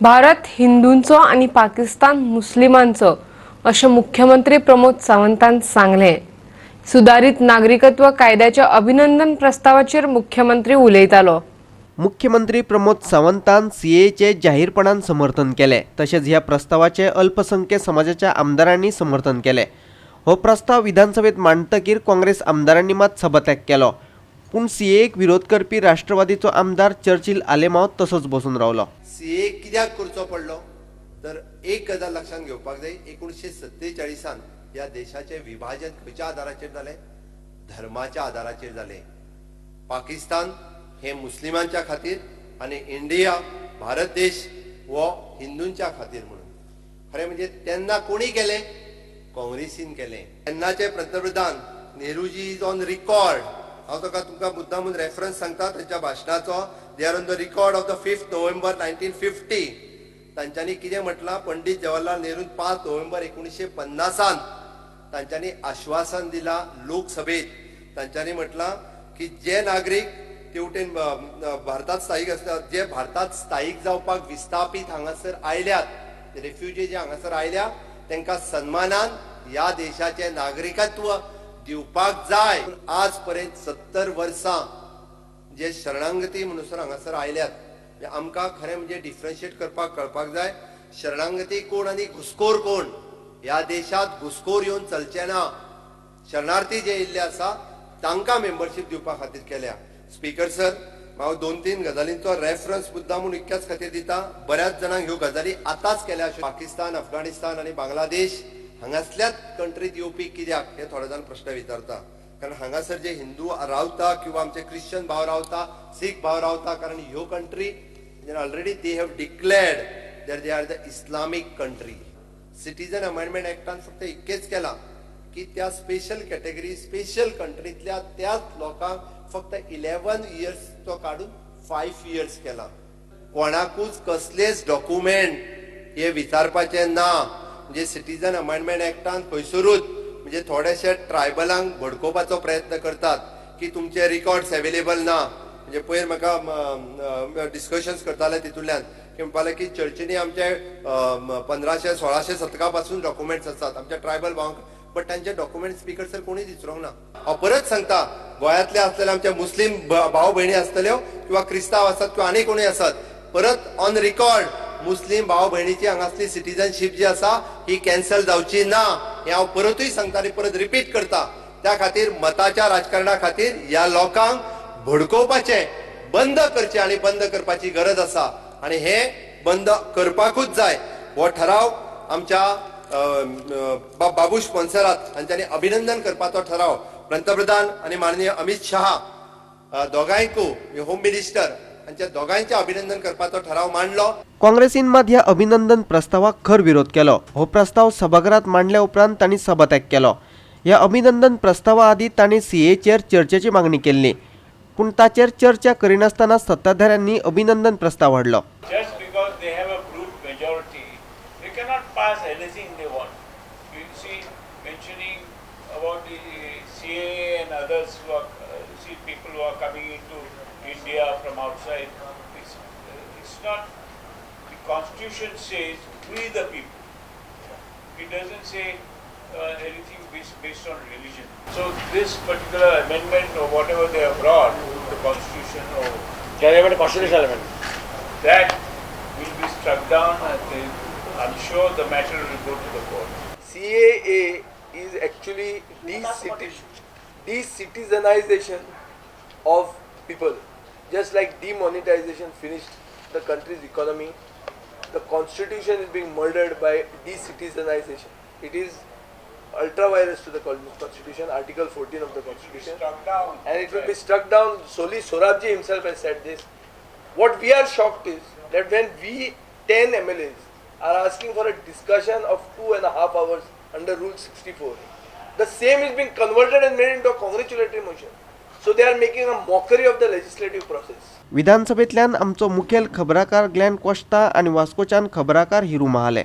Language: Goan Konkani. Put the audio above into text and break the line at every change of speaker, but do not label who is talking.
भारत हिंदूंचो आनी पाकिस्तान मुस्लिमांचो अशें मुख्यमंत्री प्रमोद सावंतान सांगलें. सुदारीत नागरिकत्व कायद्याच्या अभिनंदन प्रस्तावाचेर मुख्यमंत्री उलयतालो.
मुख्यमंत्री प्रमोद सावंतान सीएएचे जाहीरपणान समर्थन केलें. तशेंच ह्या प्रस्तावाचें अल्पसंख्य समाजाच्या आमदारांनी समर्थन केलें. हो प्रस्ताव विधानसभेत मांडटकीर काँग्रेस आमदारांनी मात सभात्याग केलो. पूण सीएएक विरोध करपी राष्ट्रवादीचो आमदार चर्चिल आलेमाव तसोच बसून रावलो.
सीएए कित्याक करचो पडलो तर एक गजाल लक्षांत घेवपाक जाय. 1947 सान ह्या देशाचें विभाजन खंयच्या आदाराचेर जालें? धर्माच्या आदाराचेर जालें. पाकिस्तान हें मुस्लिमांच्या खातीर आनी इंडिया, भारत देश हो हिंदूंच्या खातीर म्हणून. खरें म्हणजे तेन्ना कोणी केलें? काँग्रेसीन केलें. तेन्नाचे पंतप्रधान नेहरूजी is on record. हांव तुका तुमकां मुद्दामून रेफरन्स सांगता तांच्या भाशणाचो. They are on the record of the 5th November 1950. तांच्यांनी कितें म्हटलां? पंडित जवाहरलाल नेरून 5 नोव्हेंबर 1950 त तांच्यांनी आश्वासन दिलां लोकसभेत. तांच्यांनी म्हटलां की जे नागरीक तेवटेन भारतात स्थायीक आसतात, जे भारतात स्थायीक जावपाक विस्थापीत हांगासर आयल्यात, रेफ्युजी जे हांगासर आयल्या, तांकां सन्मानान ह्या देशाचें नागरिकत्व दिवपाक जाय. आज पर्यंत 70 वर्सां जे शरणांगती म्हणसर हांगासर आयल्यात, म्हणजे आमकां खरें म्हणजे डिफरन्शिएट करपाक कळपाक जाय, शरणांगती कोण आनी घुसखोर कोण. ह्या देशात घुसखोर येवन चलचे ना. शरणार्थी जे येयल्ले आसा तांकां मेंबरशीप दिवपा खातीर केल्या. स्पीकर सर, हांव दोन तीन गजालींचो रेफरन्स मुद्दामून इतक्याच खातीर दिता, बऱ्याच जाणांक ह्यो गजाली आतांच केल्या. पाकिस्तान, अफगाणिस्तान आनी बांगलादेश हांगासल्याच कंट्रीत येवपी कित्याक हे थोडे जाण प्रश्न विचारता. कारण हांगासर जे हिंदू रावता किंवा आमचे क्रिश्चन भाव रावता, सीख भाव रावता, कारण ह्यो country already they have declared that they are the Islamic country. Citizen amendment ऍक्टान फक्त इतकेच केलां की त्या स्पेशल कॅटेगरी, स्पेशल कंट्रीतल्या त्याच लोकांक फक्त 11 इयर्स तो काडून 5 इयर्स केला. कोणाकूच कसलेच डॉक्युमेंट हे विचारपाचे ना. म्हणजे सिटीजन अमेंडमेंट ऍक्टान खंयसरूच म्हणजे थोडेशे ट्रायबलांक भडकोवपाचो प्रयत्न करतात की तुमचे रिकॉर्ड्स अवेलेबल ना. म्हणजे पयर म्हाका डिस्कशन्स करताले, तितूंतल्यान की म्हणपाक की चर्चीनी आमचे 1500 1600 शतका पासून डॉक्युमेंट्स आसात आमच्या ट्रायबल भावांक, बट तांचे डॉक्युमेंट, स्पीकर सर, कोणीच विचारूंक ना. हांव परत सांगता, गोंयांतले आसलेले आमचे मुस्लीम भाव भयणी आसतल्यो किंवा क्रिस्तांव आसात किंवा आनी कोणूय आसात, परत ऑन रिकॉर्ड, मुस्लीम भाव भयणीची हांगासली सिटीजनशीप जी आसा ही कॅन्सल जावची ना हें हांव परतूय सांगता आनी परत रिपीट करता. त्या खातीर मताच्या राजकारणा खातीर ह्या लोकांक भडकोवपाचें बंद करचें आनी बंद करपाची गरज आसा आनी हें बंद करपाकूच जाय. हो ठराव आमच्या अ, अ, बाबूश मोन्सेरात हांच्यांनी अभिनंदन करपाचो ठराव पंतप्रधान आनी माननीय अमित शहा दोगांयकू, होम मिनिस्टर हांच्या दोगांयचें अभिनंदन करपाचो ठराव मांडलो.
काँग्रेसीन मात ह्या अभिनंदन प्रस्तावाक खर विरोध केलो. हो प्रस्ताव सभाघरात मांडल्या उपरांत तांणी सभात्याग केलो. ह्या अभिनंदन प्रस्तावा आदीं तांणी सीएएचेर चर्चेची मागणी केल्ली. पूण ताचेर चर्चा करिनासतना सत्ताधाऱ्यांनी अभिनंदन प्रस्ताव हाडलो.
Just because they have a brute majority, they cannot pass anything they want. You see, mentioning about the CAA and others who are, see, people who are coming into India from outside, it's not, the constitution says we the people. It doesn't say anything based on religion. So this particular amendment or whatever they have brought, the constitution or
Amendment, constitutional amendment.
That will be struck down and I'm sure the matter will go to the court.
CAA is actually de-citizenization of people. Just like demonetization finished the country's economy, the constitution is being murdered by de-citizenization. It is ultra vires to the constitution, Article 14 of the constitution.
Struck down.
And it will be struck down. Solely Sorabji himself has said this. What we are shocked is that when we 10 MLAs are asking for a discussion of 2.5 hours under Rule 64, the same is being converted and made into a congratulatory motion. So they are making a mockery of the legislative process.
विधानसभेंतल्यान आमचो मुखेल खबराकार ग्लॅन कोश्ता आनी वास्कोच्यान खबराकार हिरू महाले.